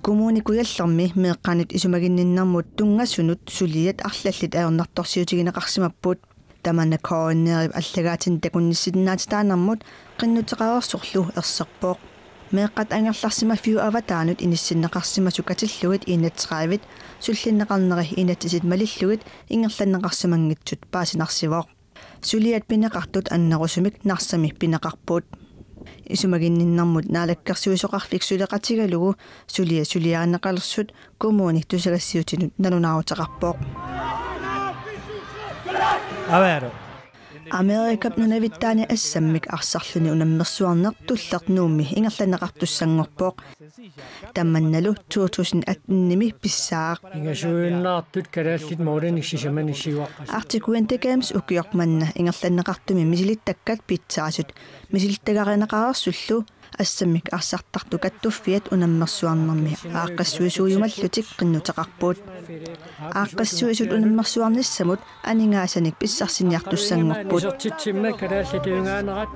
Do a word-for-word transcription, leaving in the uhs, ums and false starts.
Kommune Kujallermi meeqqanut isumaginninnermut tunngasunut suliat arlallit ajornartorsiutigineqarsimapput. Tamanna K N R-ip allagaatinik takunnissinnaatitaanermut qinnuteqareersorlu erserpoq. Meeqqat angerlarsimaffiup avataanut inissinneqarsimasut katillugit enogtredive sullinneqarneri inatsisit malillugit ingerlanneqarsimanngitsut paasinarsivoq. Suliat pineqartut annerusumik Narsami pineqarput. Isumaginninnermut naalakkersuisoqarfik suleqatigalugu suliat suliarineqalersut kommuni tusagassiuutinut nalunaaruteqarpoq. Avero. Amerikap nunavittaani assammik arsarluni unammersuarneq tulleq Nuummi ingerlanneqartussanngorpoq. Tamannalu to tusind atten-imi pissaaq. Ingasuinnaartut kalaallit moorinik sisamanik siuaqqasut. Arctic Winter Games ukioq manna ingerlanneqartumi misilittakkat pitsaasut misilittagarineqareersullu assammik arsartartut kattuffiat unammersuarnermi aaqqissuisuujumallutik qinnuteqarput. Aaqqissuisut unammersuarnissamut aningaasanik pissarsiniartussanngorput. Isertitsimmat kalaallit tungaanerat.